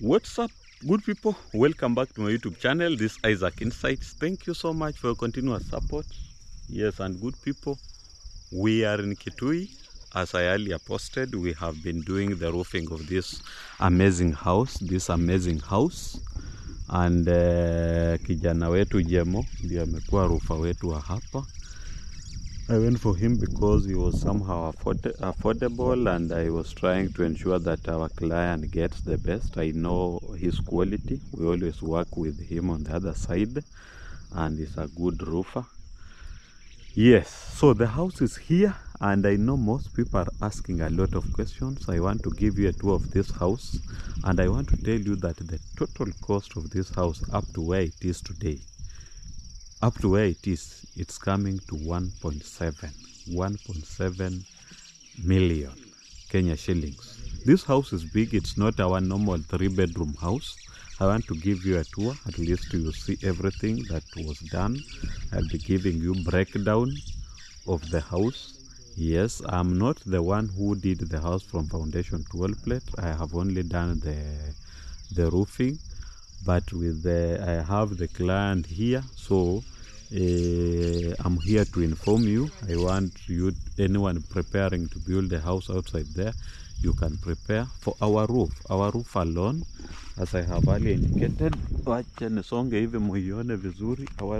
What's up, good people? Welcome back to my YouTube channel. This is Isaac Insights. Thank you so much for your continuous support. Yes, and good people, we are in Kitui. As I earlier posted, we have been doing the roofing of this amazing house. And kijana wetu Jemo ndiye amekuwa roofer wetu wa hapa. I went for him because he was somehow affordable, and I was trying to ensure that our client gets the best. I know his quality. We always work with him on the other side, and he's a good roofer. Yes, so the house is here, and I know most people are asking a lot of questions. I want to give you a tour of this house, and I want to tell you that the total cost of this house up to where it is today, it's coming to 1.7 million Kenya shillings. This house is big. It's not our normal 3-bedroom house. I want to give you a tour. At least you see everything that was done. I'll be giving you breakdown of the house. Yes, I'm not the one who did the house from foundation to wall plate. I have only done the roofing. But with I have the client here, so I'm here to inform you. I want you, anyone preparing to build a house outside there, you can prepare for our roof. Our roof alone, as I have earlier indicated, our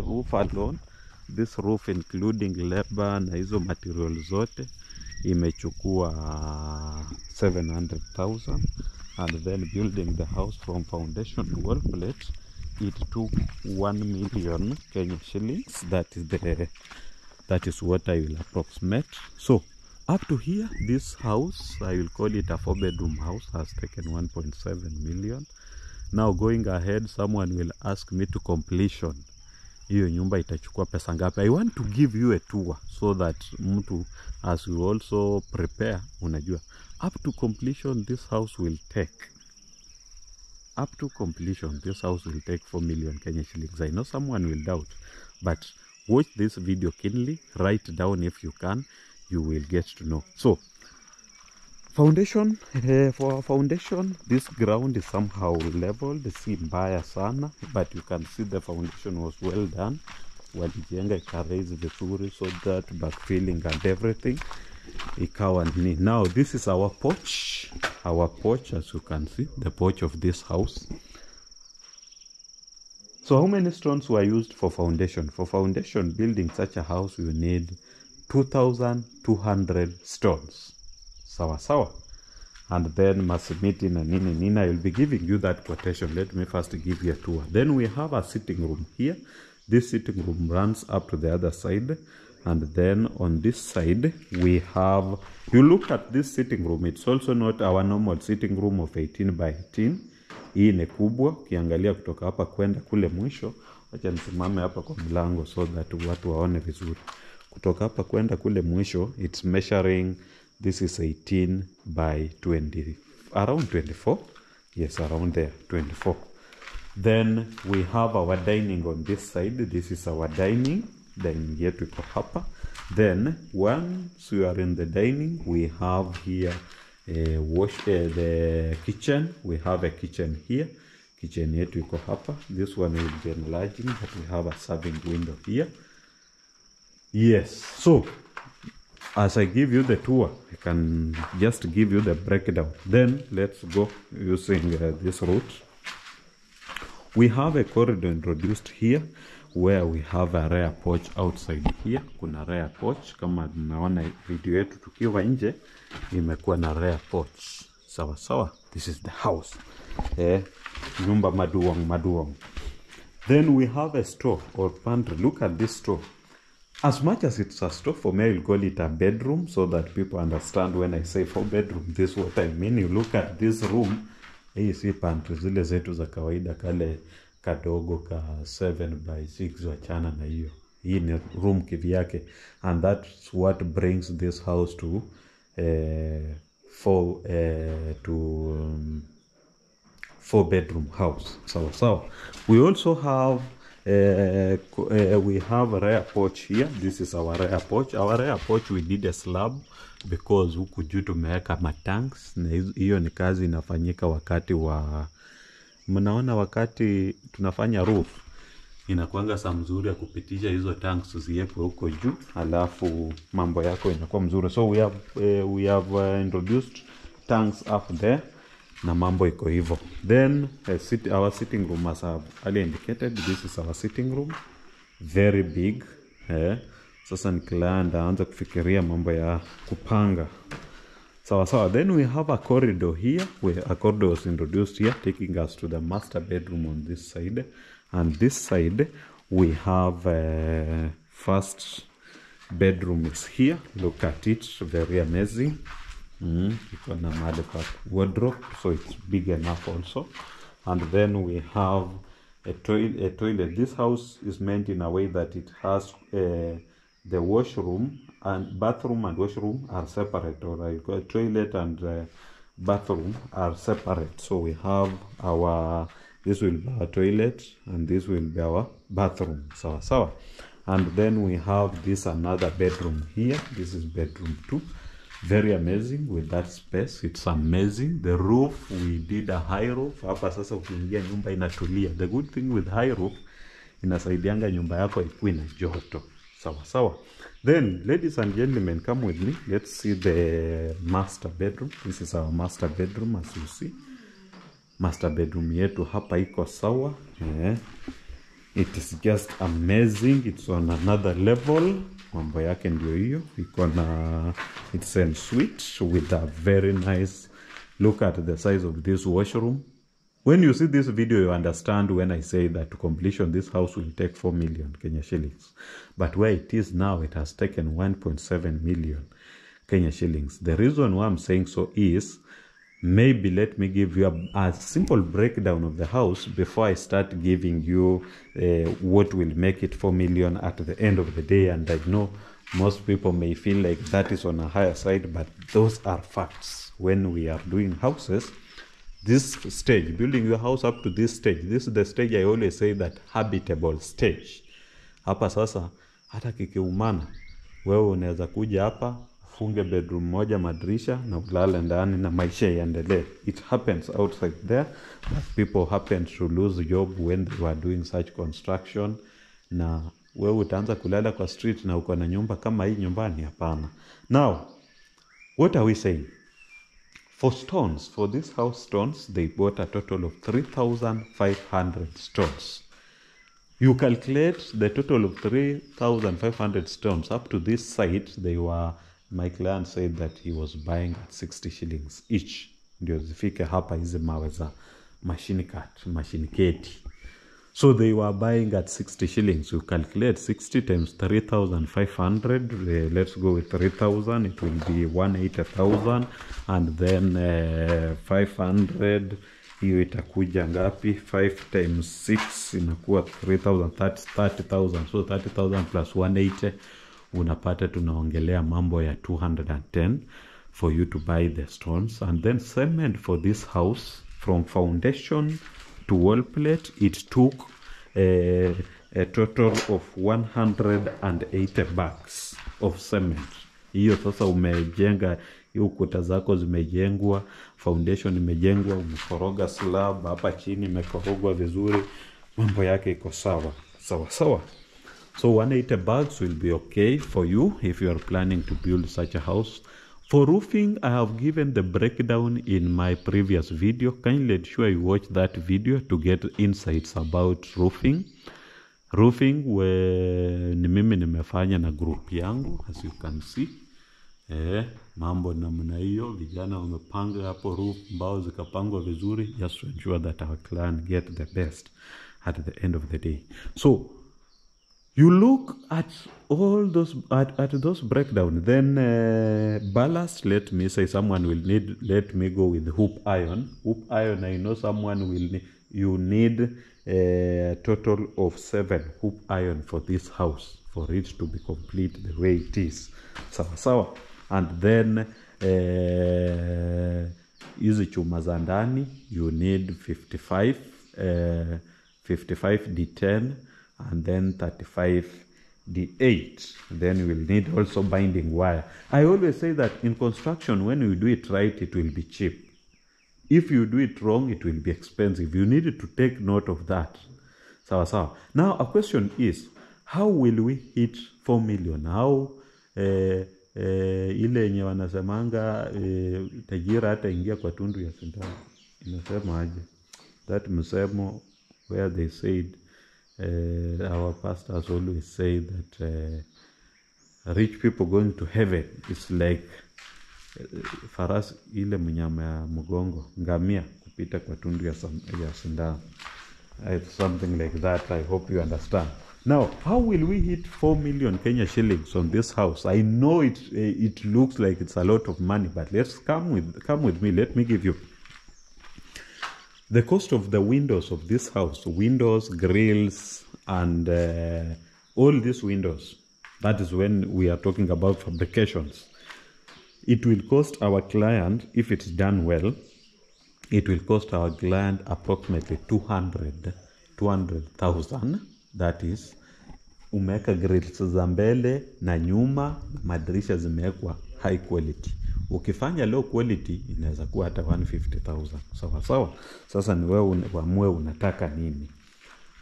roof alone, this roof including labor na hizo material zote, imechukua 700,000. And then building the house from foundation to wall plate, it took 1 million Kenya shillings. That is what I will approximate. So up to here, this house, I will call it a 4-bedroom house, has taken 1.7 million. Now going ahead, someone will ask me to completion, hiyo nyumba itachukua pesa ngapi? I want to give you a tour so that mtu, as you also prepare, unajua up to completion this house will take 4 million Kenya shillings. I know someone will doubt, but watch this video keenly, write down if you can, you will get to know. So foundation, for our foundation, this ground is somehow leveled, si mbaya sana, but you can see the foundation was well done. Walijenga ikaraise vizuri, so that backfilling and everything ikawa nini. Now this is our porch. Our porch, as you can see, the porch of this house. So how many stones were used for foundation? For foundation, building such a house, you need 2,200 stones. Sawa. And then masimiti na nini. I will be giving you that quotation. Let me first give you a tour. Then we have a sitting room here. This sitting room runs up to the other side. And then on this side, we have, you look at this sitting room, it's also not our normal sitting room of 18 by 18. Hii ni kubwa, kiangalia kutoka hapa kwenda kule mwisho. Wacha nisimame hapa kwa mlango so that watu waone vizuri. Kutoka hapa kwenda kule mwisho, it's measuring, this is 18 by 20, around 24. Yes, around there, 24. Then we have our dining on this side. This is our dining yetu iko hapa. Then once we are in the dining, we have here the kitchen. We have a kitchen here. Kitchen yetu iko hapa. This one will be enlarging, but we have a serving window here. Yes, so as I give you the tour, I can just give you the breakdown. Then let's go using this route. We have a corridor introduced here, where we have a rear porch outside here. Kuna rear porch, kama mnaona video yetu tukiwa nje, imekuwa na rear porch. Sawa. This is the house. Nyumba maduong. Then we have a store or pantry. Look at this store. As much as it's a store, for me, I will call it a bedroom so that people understand when I say 4-bedroom, this is what I mean. You look at this room. Hii si pantry zile zetu za kawaida, kale kadogo ka 7 by 6 wachana na hiyo. Hii ni room kivyake, and that's what brings this house to 4-bedroom house. So we also have we have a rear porch here. This is our rear porch. Our rear porch, we did a slab because huku juu tumeweka matanks, na hiyo ni kazi inafanyika wakati wa mnaona wakati tunafanya roof inakuanga saa mzuri ya kupitisha hizo tanks ziwekwe huko juu, alafu mambo yako inakuwa mzuri. So we have introduced tanks up there na mambo iko hivyo. Then our sitting room, as I've earlier indicated, this is our sitting room, very big. Sasa nikilanda anza kufikiria mambo ya kupanga sawa. Then we have a corridor here, where a corridor was introduced here, taking us to the master bedroom on this side. And this side we have first bedroom is here. Look at it, very amazing. Iko na mahali pa wardrobe, so it's big enough also. And then we have a toilet. This house is meant in a way that it has the washroom and bathroom and washroom are separate, or like toilet and bathroom are separate. So we have this will be our toilet and this will be our bathroom. Sawa. And then we have this another bedroom here. This is bedroom 2. Very amazing with that space. It's amazing. The roof, we did a high roof. Hapa sasa ukiingia nyumba inatulia. The good thing with high roof, inasaidianga nyumba yako ikuwe na joto. Sawa. Then, ladies and gentlemen, come with me. Let's see the master bedroom. This is our master bedroom, as you see. Master bedroom yetu hapa iko sawa. It is just amazing. It's on another level. Mambo yake ndio hiyo. Iko na it's en suite with a very nice look at the size of this washroom. When you see this video, you understand when I say that to completion this house will take 4 million Kenya shillings. But where it is now, it has taken 1.7 million Kenya shillings. The reason why I'm saying so is, maybe let me give you a simple breakdown of the house before I start giving you what will make it 4 million at the end of the day. And I know most people may feel like that is on a higher side, but those are facts. When we are doing houses, this stage, building your house up to this stage, this is the stage I always say that habitable stage. Hapa sasa, hata kikiumana, wewe unaweza kuja hapa, funge bedroom moja madirisha na ulale ndani na maisha yaendelee. It happens outside there that people happen to lose job when they were doing such construction. Na wewe utaanza kulala kwa street na uko na nyumba kama hii nyumbani? Hapana. Now, what are we saying? For stones, for this house stones, they bought a total of 3,500 stones. You calculate the total of 3,500 stones. Up to this site, my client said that he was buying at 60 shillings each. Ndio zifike hapa hizi mawe za machine keti. So they were buying at 60 shillings. You calculate 60 times 3,500. Let's go with 3,000. It will be 180,000. And then 500. Hiyo itakuja ngapi? 5 times 6 inakuwa 3,000. 30,000. So 30,000 plus 180. Unapata tunaongelea mambo ya 210 for you to buy the stones. And then cement for this house from foundation to wall plate, it took a total of 180 bags of cement. Hiyo sasa umejenga, hiyo kuta zako zimejengwa, foundation imejengwa, umekoroga slab, hapa chini imekorogwa vizuri, mambo yake iko sawa. So 180 bags will be okay for you if you are planning to build such a house. For roofing, I have given the breakdown in my previous video. Kindly ensure you watch that video to get insights about roofing. Roofing, ni mimi nimefanya na group yangu, as you can see. Mambo namna hiyo, vijana wamepanga hapo roof, mbao zikapangwa vizuri, just to ensure that our client get the best at the end of the day. So, you look at all those at those breakdown. Then ballast, let me say someone will need, let me go with hoop iron. Hoop iron, I know someone will need, you need a total of 7 hoop iron for this house for it to be complete the way it is. Sawa. And then hizi chuma za ndani, you need 55 D10 and then 35 D8. Then you will need also binding wire. I always say that in construction, when you do it right, it will be cheap. If you do it wrong, it will be expensive. You need to take note of that. Sawa sawa. Now a question is, how will we hit 4 million? How ile yenye wanasemanga tajira hata ingia kwa tundu ya sindano. Inasema aje? That msemo where they said our pastors always say that rich people going to heaven is like farasi ile mnyama ya mgongo, ngamia kupita kwa tundu ya sindano. Something like that. I hope you understand. Now, how will we hit 4 million Kenya shillings on this house? I know it looks like it's a lot of money, but let's come with me. Let me give you the cost of the windows of this house. Windows, grills, and all these windows. That is when we are talking about fabrications. It will cost our client, if it's done well, it will cost our client approximately 200,000. That is, umeweka grills za mbele na nyuma, madirisha zimewekwa high quality. Ukifanya low quality inaweza kuwa hata 150,000. Sawa sawa. Sasa ni wewe uamue unataka nini.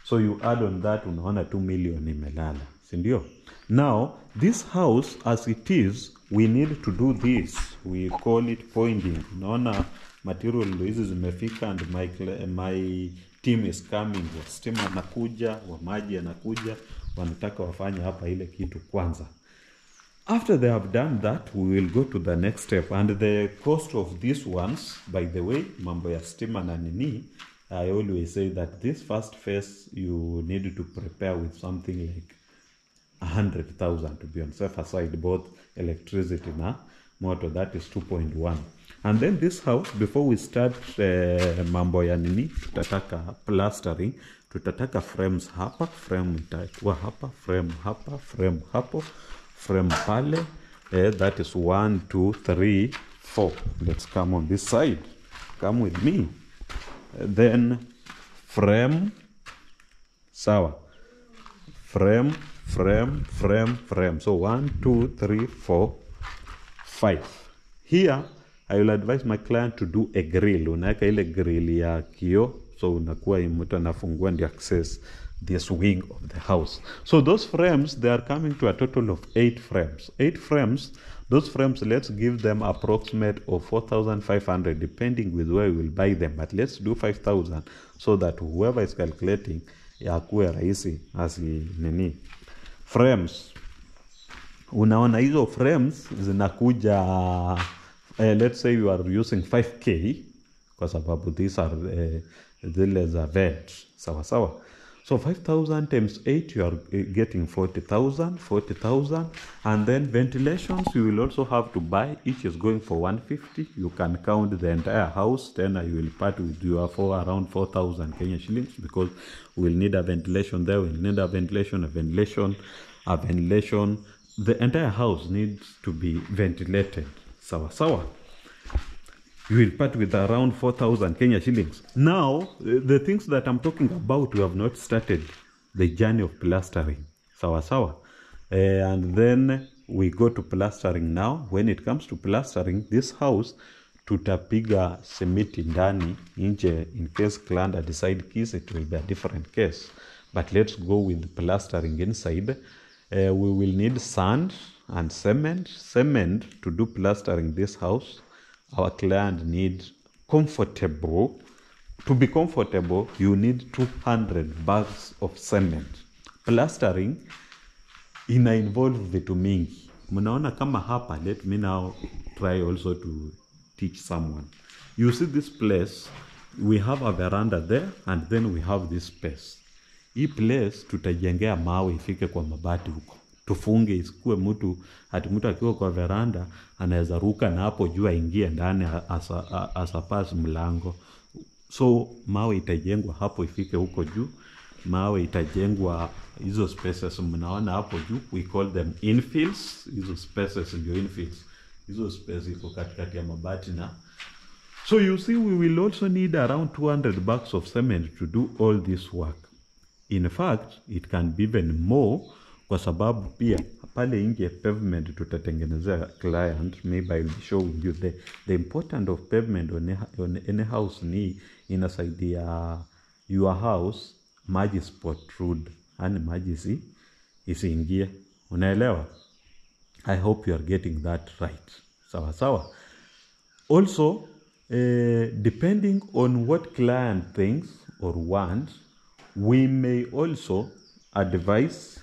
So you add on that, unaona 2 million imelala, si ndio? Now, this house as it is, we need to do this. We call it pointing. Unaona material hizi zimefika and my team is coming. Wa stima anakuja, wa maji anakuja, wanataka wafanye hapa ile kitu kwanza. After they have done that, we will go to the next step. And the cost of these ones, by the way, mambo ya stima na nini, I always say that this first phase you need to prepare with something like 100,000 to be on safer side, both electricity na motor. That is 2.1. And then this house, before we start mambo ya nini, tutataka plastering, tutataka frames hapa, frame itakuwa hapa, frame hapa, frame hapo, frame pale. That is 1, 2, 3, 4. Let's come on this side. Come with me. Then frame, sawa. Frame. So 1, 2, 3, 4, 5. Here, I will advise my client to do a grill. Unaweka ile grill ya kioo, so unakuwa mtu anafungua ndi access this wing of the house. So those frames, they are coming to a total of 8 frames. 8 frames, those frames, let's give them approximate of 4,500 depending with where we will buy them. But let's do 5,000 so that whoever is calculating yakuwe rahisi asi nini. Frames. Unaona hizo frames zinakuja let's say you are using 5K kwa sababu these are zile za vent. Sawa sawa. So 5,000 times 8, you are getting 40,000. And then ventilations, you will also have to buy. Each is going for 150. You can count the entire house. Then you will part with your around 4,000 Kenya shillings because we'll need a ventilation there. We'll need a ventilation. The entire house needs to be ventilated. Sawa sawa. You will part with around 4,000 Kenya shillings. Now, the things that I'm talking about, we have not started the journey of plastering. Sawa sawa. And then we go to plastering now. When it comes to plastering, this house, tutapiga simiti ndani nje. In case client decide keys, it will be a different case. But let's go with plastering inside. We will need sand and cement. Cement to do plastering this house. Our client needs comfortable. To be comfortable, you need 200 bags of cement. Plastering ina involve vitu mingi. Mnaona kama hapa, let me now try also to teach someone. You see this place, we have a veranda there and then we have this space. Hii place tutajengea mawe ifike kwa mabati huko. Tufunge isikuwe mtu akiwa kwa veranda anaweza ruka na hapo juu aingie ndani asapasi mlango. So mawe itajengwa hapo ifike huko juu. Mawe itajengwa hizo spaces mnaona hapo juu, we call them infills. Hizo spaces ndio infills. Hizo spaces iko katikati ya mabati na so you see we will also need around 200 bags of cement to do all this work. In fact, it can be even more kwa sababu pia pale nje pavement tutatengenezea client, maybe I'll be showing you the importance of pavement on any house ni inasaidia your house maji protrude, yani maji isiingie. Unaelewa? I hope you are getting that right. Sawa. Also, depending on what client thinks or wants, we may also advise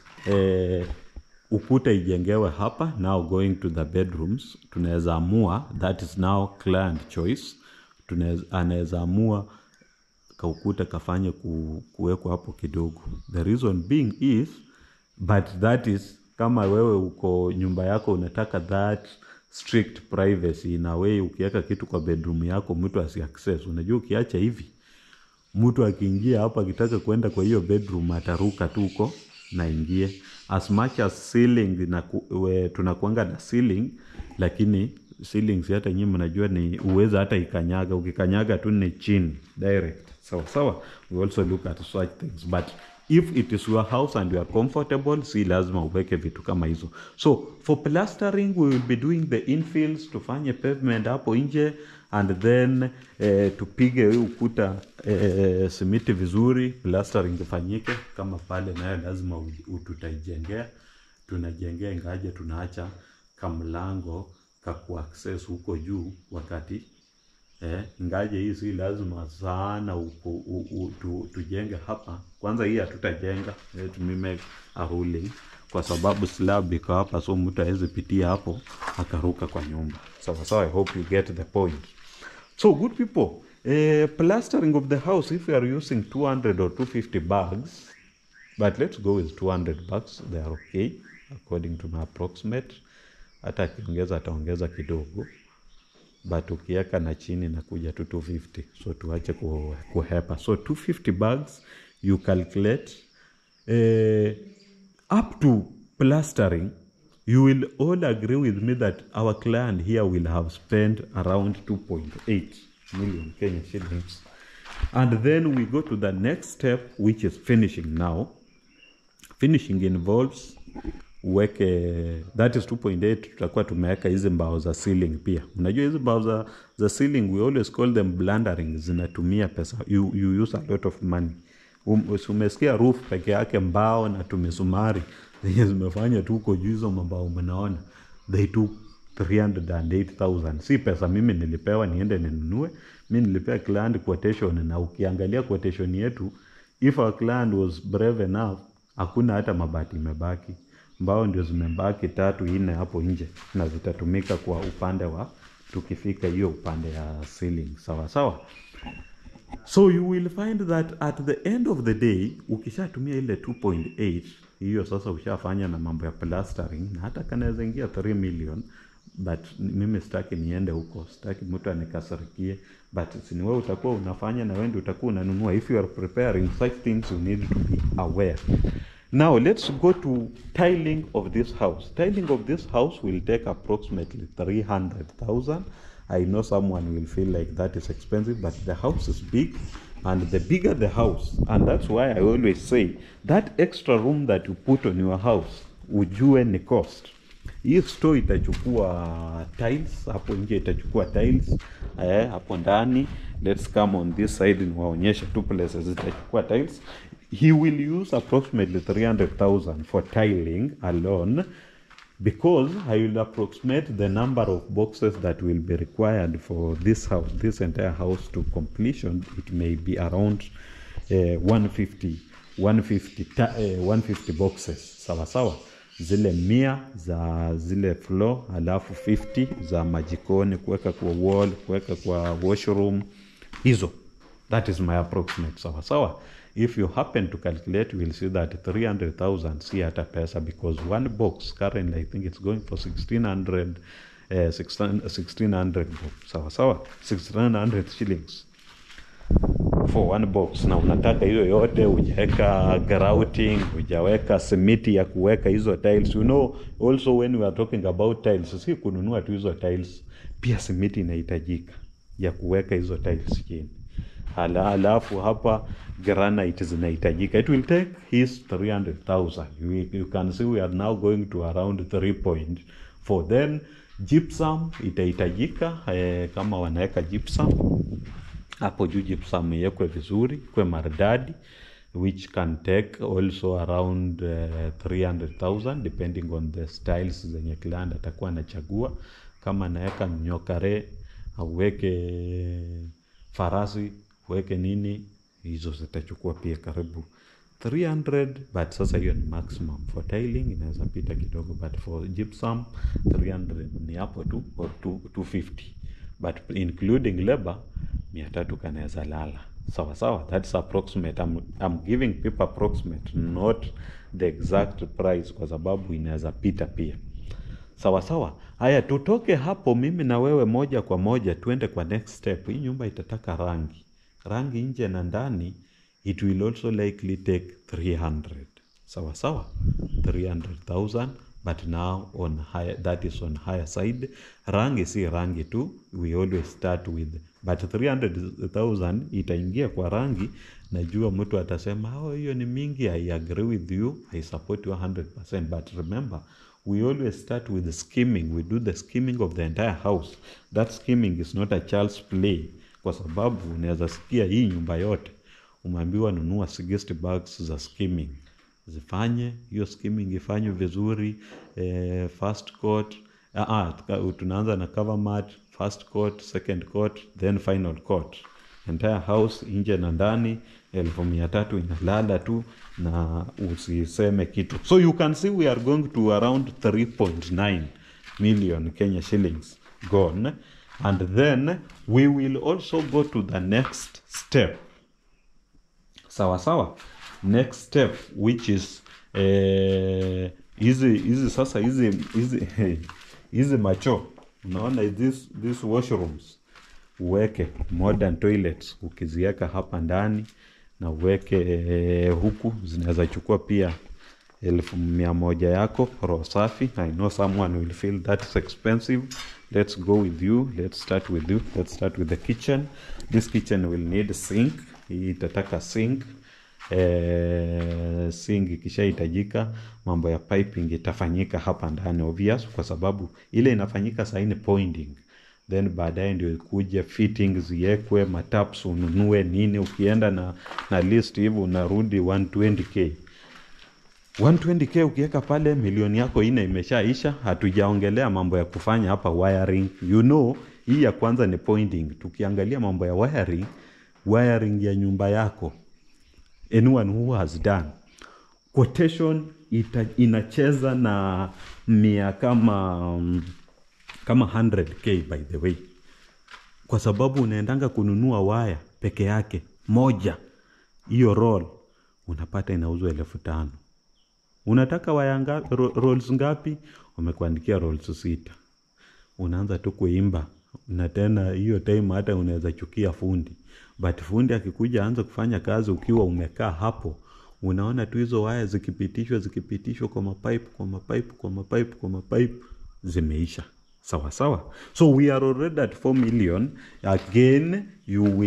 ukuta ijengewe hapa. Now going to the bedrooms, tunaweza amua, that is now client choice. Anaweza amua kaukuta kafanye kuwekwa hapo kidogo. The reason being is, but that is kama wewe uko nyumba yako unataka that strict privacy, na wewe ukiweka kitu kwa bedroom yako mtu asi-access. Unajua ukiacha hivi mtu akiingia hapa akitaka kwenda kwa hiyo bedroom ataruka tu huko na ingie. As much as ceiling tunakuanga na ceiling, lakini ceiling si hata nyinyi mnajua ni uweza hata ikanyaga, ukikanyaga tu ni chini direct. Sawa. We also look at such things, but if it is your house and you are comfortable, si lazima uweke vitu kama hizo. So for plastering we will be doing the infills, tufanye pavement hapo nje, and then tupige ukuta simiti vizuri, plastering ifanyike kama pale, nayo lazima tutaijengea. Tunajengea ingaje tunaacha kamlango kaku access huko juu wakati ingaje hii si lazima sana tujenge hapa. Kwanza hii hatutajenga, tumime a ruling kwa sababu slab iko hapa, so mtu hawezi pitia hapo akaruka kwa nyumba. Sawa. I hope you get the point. So good people, plastering of the house, if you are using 200 or 250 bags, but let's go with 200 bags, they are okay according to my approximate. Hata akiongeza ataongeza kidogo, but ukiweka na chini na kuja to 250, so tuache kuhepa. So 250 bags you calculate up to plastering. You will all agree with me that our client here will have spent around 2.8 million Kenya shillings. And then we go to the next step, which is finishing. Now finishing involves that is 2.8. tutakuwa tumeweka hizi mbao za ceiling pia. Unajua hizi mbao za ceiling, we always call them blundering, zinatumia pesa. You use a lot of money. Umesikia roof peke yake mbao na tumesumari zimefanya tu uko juu hizo mbao mnaona, they took 308,000. Si pesa mimi nilipewa niende ninunue, mimi nilipea client quotation, na ukiangalia quotation yetu, if our client was brave enough, hakuna hata mabati imebaki. Mbao ndio zimebaki 3-4 hapo nje, na zitatumika kwa upande wa tukifika hiyo upande ya ceiling. Sawa. So you will find that at the end of the day, ukishatumia ile 2.8, hiyo sasa ushafanya na mambo ya plastering, na hata kanaweza ingia 3 million, but mimi sitaki niende huko, sitaki mtu anikasirikie, but ni wewe utakuwa unafanya na wewe ndio utakuwa unanunua. If you are preparing such things, you need to be aware. Now let's go to tiling of this house. Tiling of this house will take approximately 300,000. I know someone will feel like that is expensive, but the house is big, and the bigger the house, and that's why I always say that extra room that you put on your house, ujue ni cost. Hii store itachukua tiles, hapo nje itachukua tiles, hapo ndani. Let's come on this side niwaonyeshe two places zitachukua tiles. He will use approximately 300,000 for tiling alone, because I will approximate the number of boxes that will be required for this house, this entire house to completion. It may be around 150 boxes. Sawa. Zile 100 za zile floor, alafu 50 za majikoni, kuweka kwa wall, kuweka kwa washroom. Hizo. That is my approximate. Sawa. If you happen to calculate, you will see that 300,000 si hata pesa, because one box currently I think it's going for 1600 sawa 1600 shillings for one box. Na unataka hiyo yote, hujaweka grouting, hujaweka simiti ya kuweka hizo tiles. You know, also when we are talking about tiles, si kununua tu hizo tiles, pia simiti inahitajika ya kuweka hizo tiles chini. Alafu hapa granite zinahitajika. It will take his 300,000. You can see we are now going to around 3.4. Then gypsum itahitajika, kama wanaweka gypsum hapo juu, gypsum iwekwe vizuri, kwa maridadi, which can take also around 300,000 depending on the styles zenye client atakuwa anachagua. Kama naweka nyokare, aweke farasi, weke nini, hizo zitachukua pia karibu 300, but sasa hiyo ni maximum. For tiling inaweza pita kidogo, but for gypsum 300 ni hapo tu, or 250, but including labor 300 kanaweza lala. Sawa, that's approximate. I'm giving people approximate, not the exact price, kwa sababu inaweza pita pia. Sawa. Haya, tutoke hapo mimi na wewe moja kwa moja tuende kwa next step. Hii nyumba itataka rangi nje na ndani. It will also likely take 300. Sawa, 300,000, but now on higher, that is on higher side. Rangi si rangi tu, we always start with, but 300,000 itaingia kwa rangi. Najua mtu atasema hiyo ni mingi. I agree with you, I support you 100%, but remember, we always start with the skimming. We do the skimming of the entire house. That skimming is not a child's play, kwa sababu unaweza sikia hii nyumba yote umeambiwa nunua 60 bags za skimming. Zifanye hiyo skimming, ifanywe vizuri. First coat, tunaanza na cover mat, first coat, second coat, then final coat. Entire house nje na ndani 300,000 inalala tu, na usiseme kitu. So you can see we are going to around 3.9 million Kenya shillings gone. And then we will also go to the next step. Sawa. Next step, which is hizi macho. Unaona these washrooms, uweke modern toilets, ukiziweka hapa ndani na uweke huku, zinaweza chukua pia 1,100 yako, roho safi. I know someone will feel that's expensive. Let's go with you. Let's start with you. Let's start with the kitchen. This kitchen will need sink. Hii itataka sink. Sink ikishahitajika, mambo ya piping itafanyika hapa ndani obvious, kwa sababu ile inafanyika sasa ni pointing. Then baadaye ndio ikuje fittings ziwekwe, mataps ununue nini. Ukienda na list hivi unarudi 120k. 120k ukiweka pale, milioni yako imeshaisha. Hatujaongelea mambo ya kufanya hapa wiring. You know, hii ya kwanza ni pointing. Tukiangalia mambo ya wiring ya nyumba yako, anyone who has done quotation inacheza na kama 100k by the way, kwa sababu unaendanga kununua wire peke yake moja, hiyo roll unapata inauzwa 5,000. Unataka wire rolls ngapi? Umekuandikia rolls 6. Unaanza tu kuimba, na tena hiyo time hata unaweza chukia fundi, but fundi akikuja anza kufanya kazi ukiwa umekaa hapo, unaona tu hizo wire zikipitishwa kwa mapipe zimeisha. Sawa. So we are already at 4 million. Again, you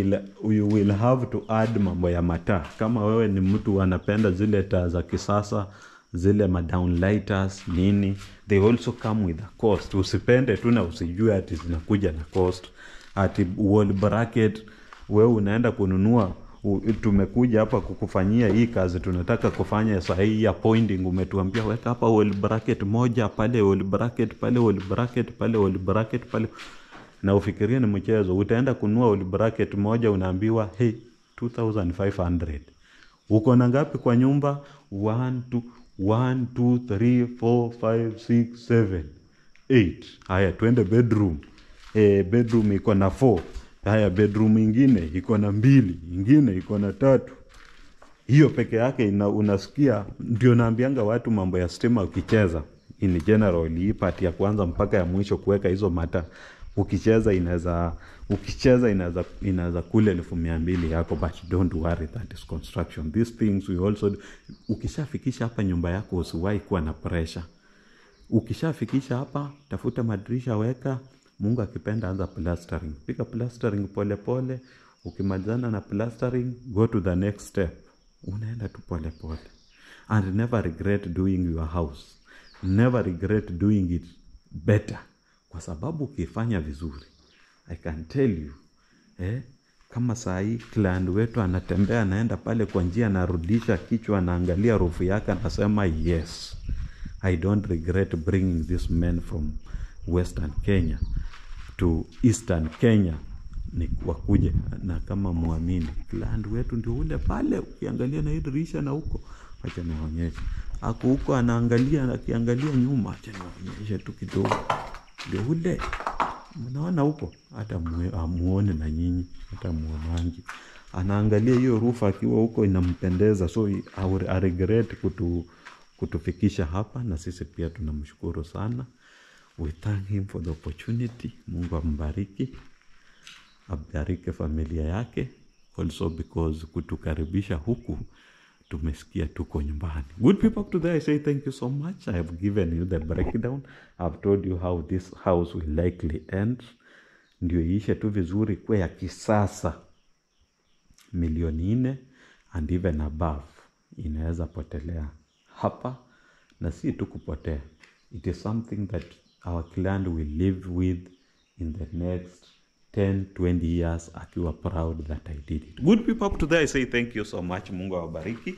will have to add mambo ya mataa. Kama wewe ni mtu anapenda zile taa za kisasa, zile downlighters nini, they also come with a cost. Usipende tu na usijue ati zinakuja na cost. Ati wall bracket, wewe unaenda kununua, tumekuja hapa kukufanyia hii kazi tunataka kufanya sahihi ya pointing, umetuambia weka hapa wall bracket moja, pale wall bracket, pale wall bracket, pale wall bracket, pale, na ufikirie ni mchezo. Utaenda kununua wall bracket moja, unaambiwa 2,500. Uko na ngapi kwa nyumba? 1 2 3 4 5 6 7 8. Haya, twende bedroom. Bedroom iko na 4. Haya, bedroom ingine iko na 2, ingine iko na 3. Hiyo peke yake unasikia. Ndio naambianga watu mambo ya stima ukicheza in general, hii part ya kwanza mpaka ya mwisho kuweka hizo mata, ukicheza inaweza kule 1,200 yako, but don't worry, that is construction. These things we also ukishafikisha hapa nyumba yako usiwahi kuwa na pressure. Ukishafikisha hapa, tafuta madirisha weka, Mungu akipenda anza plastering. Pika plastering pole pole, Ukimalizana na plastering, go to the next step. Unaenda tu pole pole. And never regret doing your house. Never regret doing it better. Kwa sababu ukifanya vizuri, I can tell you, kama saa hii client wetu anatembea anaenda pale kwa njia, anarudisha kichwa, anaangalia roof yake, anasema yes, I don't regret bringing this man from Western Kenya to Eastern Kenya ni wakuje. Na kama muamini, client wetu ndio ule pale, ukiangalia na hii dirisha na huko, acha nionyeshe. Ako huko anaangalia na akiangalia nyuma, acha nionyeshe tu kidogo. Ndio ule. Mnaona huko, hata muone na nyinyi, hata muonangi. Anaangalia hiyo roof akiwa huko inampendeza, so I regret kutufikisha hapa, na sisi pia tunamshukuru sana. We thank him for the opportunity. Mungu ambariki. Abariki familia yake. Also because kutukaribisha huku, tumesikia tuko nyumbani. Good people today, I say thank you so much. I have given you the breakdown. I've told you how this house will likely end. Ndio iishe tu vizuri, kwa ya kisasa. 4 million and even above. Inaweza potelea hapa. Na si tu kupotea. It is something that our client will live with in the next 10-20 years, akiwa proud that I did it. Good people, up to there I say thank you so much. Mungu awabariki.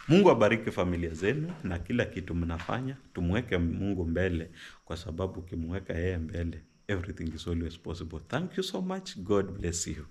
Mungu abariki familia zenu na kila kitu mnafanya. Tumweke Mungu mbele, kwa sababu ukimweka yeye mbele, everything is always possible. Thank you so much. God bless you.